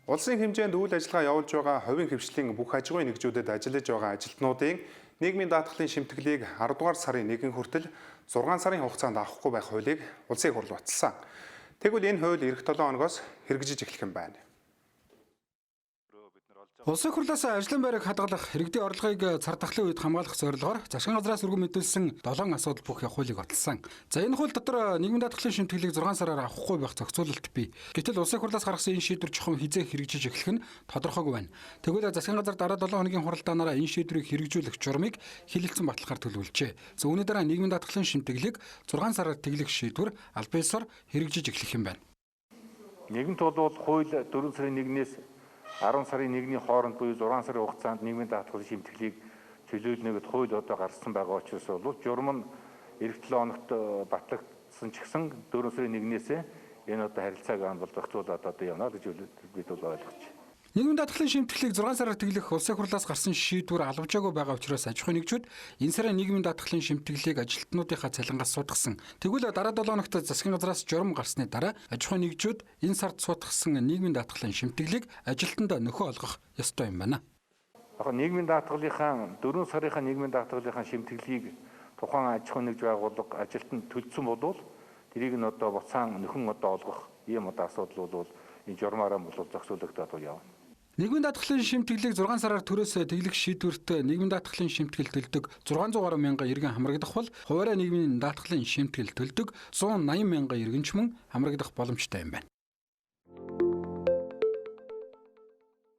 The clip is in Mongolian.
Улсын хэмжээнд үйл ажиллагаа явуулж байгаа хувийн хэвшлийн бүх аж ахуйн нэгжүүдэд ажиллаж байгаа ажилтнуудын нийгмийн даатгалын шимтгэлийг 10 дугаар сарын 1 хүртэл 6 сарын хугацаанд авахгүй байх хуулийг улсын их хурл баталсан. Тэгвэл энэ хууль ирэх 7 хоногоос хэрэгжиж эхлэх юм байна. Улсын хурлаас ажлын байрыг хадгалах, иргэдийн орлогыг цар тахлын үед хамгаалах зорилгоор засгийн газраас өргөн мэдүүлсэн 7 асуудал бүхий хуулийг баталсан. За, энэ хууль дотор нийгмийн даатгалын шимтгэлийг 6 сараар авахгүй байх зохицуулалт бий. Гэтэл улсын хурлаас гаргасан энэ шийдвэр чухам хэзээ хэрэгжиж эхлэх нь тодорхойгүй байна. Тэгвэл засгийн газар дараа 7 хоногийн хуралдаанаараа энэ шийдвэрийг хэрэгжүүлэх журмыг хэлэлцэн батлахаар төлөвлөжээ. За, үүний дараа нийгмийн даатгалын шимтгэлийг 6 сараар тэглэх шийдвэр албан ёсоор хэрэгжиж эхлэх юм байна. Нэгэнт бол хууль 4 сарын 1-ээс 10 сарын 1-ний хооронд буюу 6 сарын хугацаанд нийгмийн даатгалын шимтгэлийг төлөөлнө гэд хууль одоо гарсан байгаа учраас бол журам нь ирэх 7 хоногт батлагдсан ч гэсэн 4 сарын 1-ээс энэ одоо харилцааг бол зохицуулаад одоо явна гэж бид бол ойлгож байна. Нийгмийн даатгалын шимтгэлийг 6 сараар тэглэх улсын хурлаас гарсан шийдвэр алавжаагүй байгаа учраас аж ахуйн нэгжүүд энэ сарын нийгмийн даатгалын шимтгэлийг ажилтнуудынхаа цалингаас суудгасан. Тэгвэл дараа 7 хоногт засгийн газраас журам гарсны дараа аж ахуйн нэгжүүд энэ сард суудгасан нийгмийн даатгалын шимтгэлийг ажилтнанд нөхөн олгох ёстой юм байна. Яг нийгмийн даатгалынхаа 4 сарынхаа нийгмийн даатгалынхаа шимтгэлийг тухайн аж ахуйн нэгж байгууллага ажилтнанд төлсөн бол тэрийг нь одоо буцаан нөхөн одоо олгох ийм одоо асуудал бол энэ журмаараа бол зохицуулагдаад бол явна. Нийгмийн даатгалын шимтгэлийг 6 сараар төрөөс тэглэх шийдвэрт нийгмийн даатгалын шимтгэл төлдөг 600 гаруй мянган иргэн хамрагдах бол хуваараа нийгмийн даатгалын шимтгэл төлдөг 180 мянган иргэн ч мөн хамрагдах боломжтой юм байна.